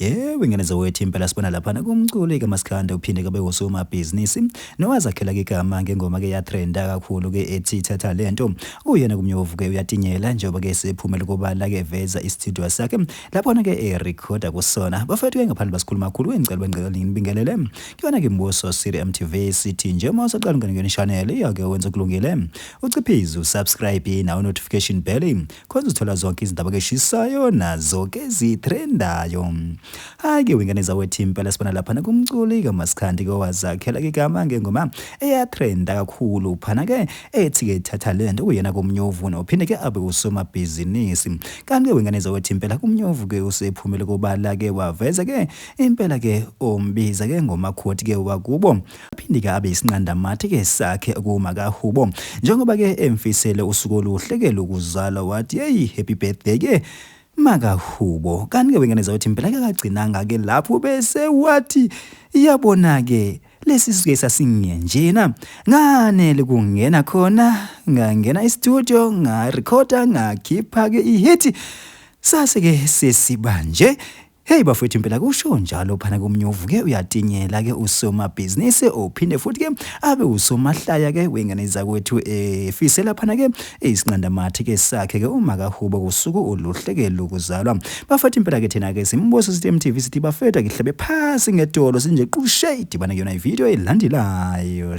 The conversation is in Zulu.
Yebo, ingane zawethu impela sibona laphana kumculi kaMaskandi uphinde kabe usomabhizinisi nowazakhela ke igama ngengoma ke yatrenda kakhulu ke ethi thatha lento. Uyena kumnyovu ke uyatinyela njengoba ke sephumele kobala ke veza istudio sakhe laphona ke erekhoda kusona. Bafethu ke ngaphandle basikhuluma kakhulu ngicela bengicela nginibingelele. Kuyona ke Mbuso Siri MTV sithi nje uma usaqala ungene kuyona channel iyake wenza kulungile. Uciphize usubscribe nawo notification bell khona uzothola zonke izindaba keshisayo nazo ke zitrendayo. Hayi ke wengane zawethu impela sibona laphana kumculi kaMaskandi ke owazakhela ke igama ngengoma eyatrenda kakhulu phana ke ethi ke thatha lento kuyena kumnyovu nophinde ke abe usomabhizinisi. Kanti ke wengane zawethu impela kumnyovu ke usephumele kobala ke waveza ke impela ke ombiza ke ngomakhoti ke wakubo Aphinde ke abe isinqandamathe ke sakhe kuMakaHubo njengoba ke emfisele usuku oluhle ke lokuzalwa wathi hey happy birthday ke Makahubo. Kanti ke wengane zawuthi impela ke kagcinanga ke lapho bese wathi yabona ke lesi suke sasingenjena nganele kungena khona ngangena e-studio ngarekhoda ngakhipha ke i-hit sase ke sesibanje. Hey bafowethu impela kusho njalo phana kumnyovu ke uyatinyela ke usomabhizinisi ophinde futhi ke abe usomahlaya ke wengane zakwethu efisela phana ke isinqandamathe ke sakhe ke uMakahubo kusuku oluhle ke lokuzalwa. Bafethu impela ke thina ke simbuso sithi MTV sithi bafethu akihlabe phasi ngedolo sinje qushe idibana kuyona ivideo elandelayo.